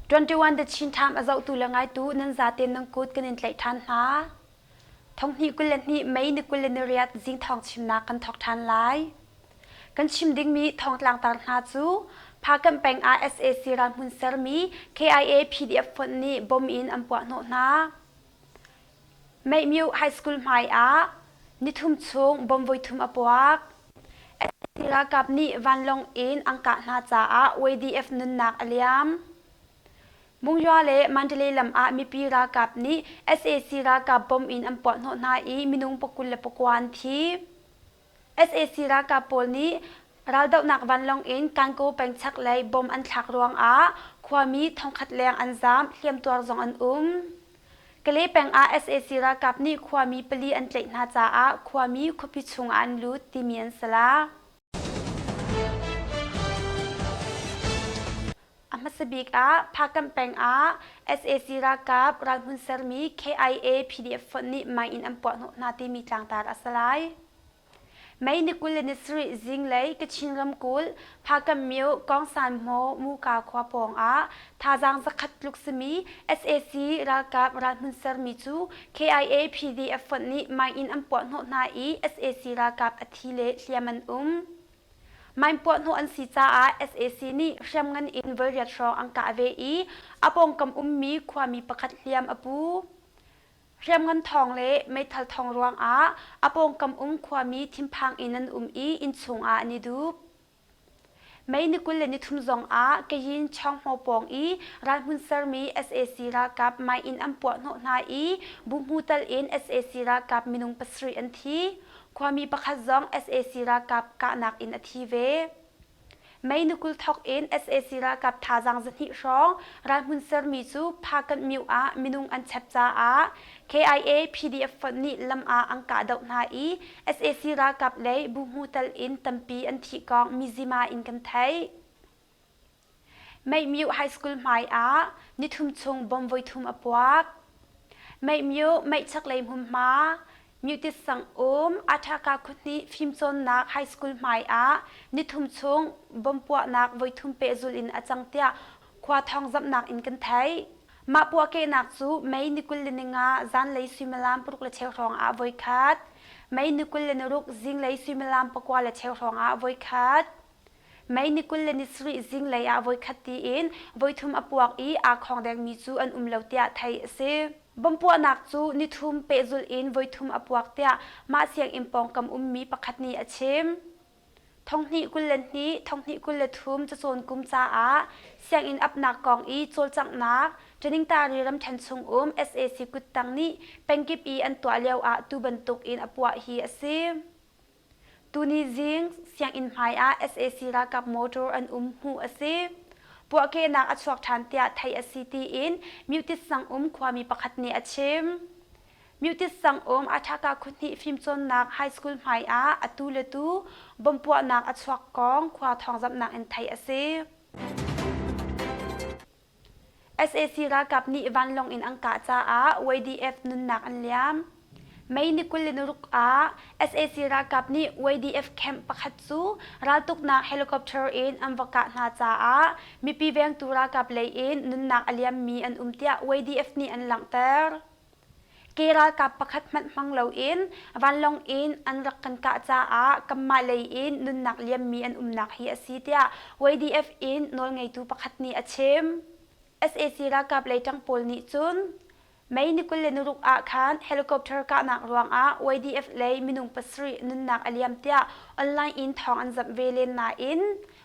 21 The Chin Time a zohtu le ngaitu nan zaten nan kut kan in tlaih ṭhan hna. Thonghnih 22 May ni 28 zing thawng chimnak kan thawk ṭhan lai. Kan chim dingmi thawngtlang tar hna cu Phakanh peng ah sac ralhmun sermi KIA PDF fonh nih bom in an puah hnawh hna. Meihmyu High School hmai ah nithum chung bom voithum a puak. Sac ralkap nih vanlawng in an kah hna caah YDF nunnak a liam. Mungya le Mandalay lam ah mipi ralkap nih sac ralkap bom in an puahhnawh hna i minung 29 an thi. Sac ralkap pawl nih raldohnak vanlawng in Kankaw peng chaklei bom an thlak ruangah khuami thongkhat leng an zaam, hliamtuar zong an um. Kalay peng ah sac ralkap nih khuami pali an tlaih hna caah khuami khuapi chung ah an lut timi an si la. A hmasa bik ah Phakanh peng ah sac ralkap ralhmun sermi KIA PDF fonh nih mine in an puahhnawh hna timi tlangtar a si lai. May ni 27 zinglei Kachin ramkulh Phakanh myo Kawngsanhmaw Muka khua pawng ah thazaang zakhat tluk simi sac ralkap ralhmun sermi cu KIA PDF fonh nih mine in an puahhnawh hna i sac ralkap a thi le hliam an um. Mine puahhnawh an si caah sac nih hriamngan in voiriat hrawng an kah ve i a pawngkam ummi khuami pakhat hliam a pu. Hriamngan thawng le meithal thawng ruangah a pawngkam um khuami thinphang in an um i innchung ah an i dup. May ni 23 zong ah Kayin Chawnghmaw pawng i ralhmun sermi sac ralkap mine in an puahhnawh hna i buhmu tal in sac ralkap minung pasarih an thi. Khuami pakhat zong sac ralkap kahnak in a thi ve. May ni 20 thawk in sac ralkap thazaang zahnih hrawng ralhmun sermi cu Phakanh myo ah minung an chep caah KIA PDF fonh nih lam ah an kahdoh hna i sac ralkap lei buhmu tal in tampi an thih kong Mizzima in kan theih. Meihmyu High School hmai ah nithum chung bom voithum a puak. Meihmyu meihchaklei hmunhma Myutit sang um Athaka khuahnih fimcawnnak high school hmai ah nithum chung bom puahnak voithum pehzulh in a cang tiah khua thawngzamhnak in kan theih. Mah puahkehnak cu May ni 25 zanlei suimilam paruk le cheu hrawng ah voikhat, May ni 26 zinglei suimilam pakua le cheu hrawng ah voikhat, May ni 27 zinglei ah voikhat tiin voithum a puak i aa khawngdengmi cu an um lo tiah theih a si. Bomb puahnak cu nithum pehzulh in voithum a puak tiah mah sianginn pawngkam ummi pakhat nih a chim. Thonghnih 22, thonghnih 23 cacawn kum caah sianginn apnak kong i cawlcanghnak Ṭaningtari ramṭhen chung um sac kuttang nih pengkip i an tuah lio ah tu bantuk in a puah hi a si. Tuni zing sianginn hmai ah sac ralkap motor an um hmuh a si. Puahkehnak a chuak ṭhan tiah theih a si tiin Myutit sangum khuami pakhat nih a chim. Myutit sangum Athaka khuahnih fimcawnnak high school hmai ah atu le tu bomb puahnak a chuak kong khua thawngzamhnak in theih a si. Sac ralkap nih vanlawng in an kah caah YDF nunnak an liam. May ni 26 ah sac ralkap nih YDF camp pakhat cu raltuknak helicopter in an va kah hna caah mipi vengtu ralkap lei in nunnak a liammi an um tiah YDF nih an langhter. Ke ralkap pakhat hmanh hmang loin vanlawng in an rak kan kah caah kanmah lei in nunnak liammi an umnak hi a si tiah YDF in nawlngeitu pakhat nih a chim. Sac ralkap lei ṭang pawl nih cun May ni 26 ah khan helicopter kahnak ruangah YDF lei minung pasarih nunnak a liam tiah online in thawng an zamh ve len nain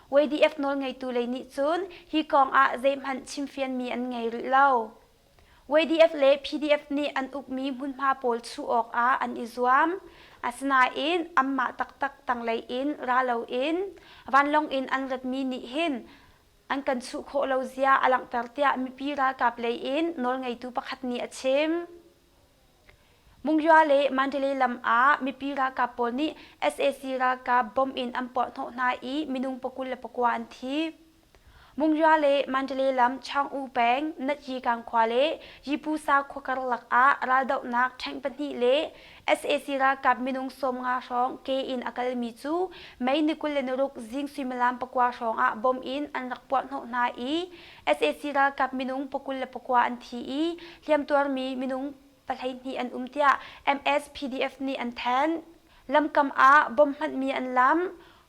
YDF nawlngeitu lei nih cun hi kong ah zeihmanh chimfianmi an ngei rih lo. YDF le PDF nih an ukmi hmunhma pawl chuh awkah an i zuam. Asinain anmah taktak tanglei in ra loin vanlawng in an ratmi nih hin an kan chuh khawh lo zia a langhter tiah mipi ralkap lei in nawlngeitu pakhat nih a chim. Mungyua le Mandalay lam ah mipi ralkap pawl nih sac ralkap bomb in an puahhnawh hna i minung 29 an thi. Mungya le Mandalay lam Chaung-U peng Natyi-kang khua le Yipusa khua karlak ah raldohnak ṭheng pahnih le sac ralkap minung 50 hrawng ke in a kalmi cu May ni 26 zing suimilam pakua hrawng ah bom in an rak puahhnawh hna i sac ralkap minung 29 an thi i hliamtuarmi minung 12 an um tiah MSPDF nih an thanh. Lamkam ah bom hmanhmi an lam.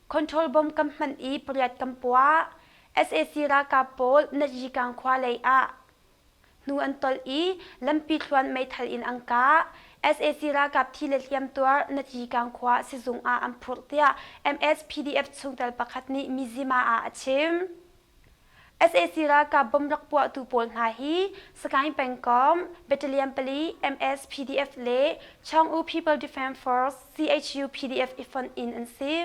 Control bomb kan hman i pariat kan puah. Sac ralkap pawl Natyikang khua lei ah hnu an tolh i lampi thluan meithal in an kah. Sac ralkap thi le hliamtuar Natyikang khua sizung ah an phurh tiah MSPDF chungtel pakhat nih Mizzima ah a chim. Sac ralkap bomb rak puahtu pawl hna hi Sagaing pengkomh, Battalion pali, MSPDF le Chaung-U People Defense Force CHU PDF i fonh in an si.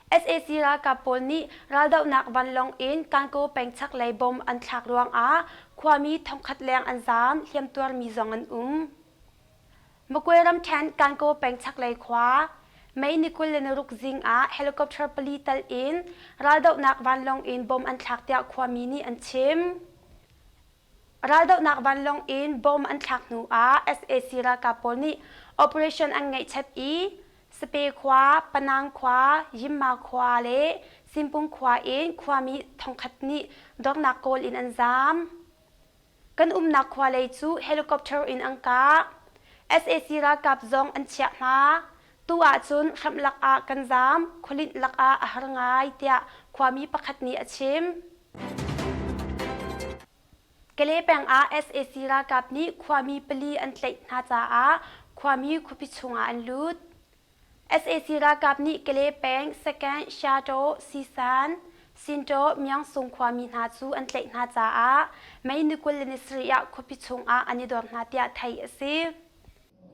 Sac ralkap pawl nih raldohnak vanlawng in Kankaw peng chaklei bomb an thlak ruangah khuami thongkhat leng an zaam, hliamtuarmi zong an um. Magwe ramṭhen Kankaw peng chaklei khua May ni 26 zing ah helicopter pali tal in raldohnak vanlawng in bomb an thlak tiah khuami nih an chim. Raldohnak vanlawng in bomb an thlak hnu ah sac ralkap pawl nih operation an ngeih chap i Sape khua, Panang khua, Yimma khua le Simpung khua in khuami thongkhat nih dornak kawl in an zaam. Kan umnak khua lei cu helicopter in an kah. Sac ralkap zong an chiah hna. Tu ahcun hramh lakah kan zaam, khualinh lakah a har ngai tiah khuami pakhat nih a chim. Kale peng ah sac ralkap nih khuami pali an tlaih hna caah khuami khuapi chungah an lut. Sac ralkap nih Kale peng Second Shato Sisan Sintaw Myangsung khuami hna cu an tlaih hna caah May ni 27 ah khuapi chungah an i dor hna tiah theih a si.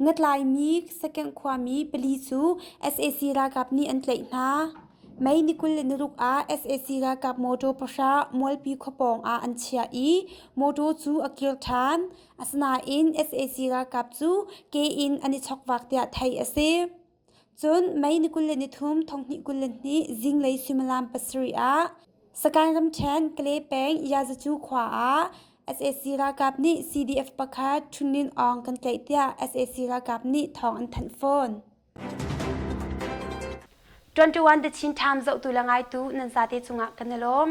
Ngatlaimi Second khuami pali cu sac ralkap nih an tlaih hna. May ni 26 ah sac ralkap motor pahra Mualpi khua pawng ah an chiah i motor cu a kir ṭhan. Asinain sac ralkap cu ke in an i chokvak tiah theih a si. Cun May ni 23, 2022 zinglei suimilam pasarih ah Sagaing ramṭhen Kale peng Yazacu khua ah sac ralkap nih CDF pakhat Ṭhun Aung kan tlaih tiah sac ralkap nih thawng an thanh fawn. 21 The Chin Times zohtu le ngaitu nan zate cungah kan i lawm.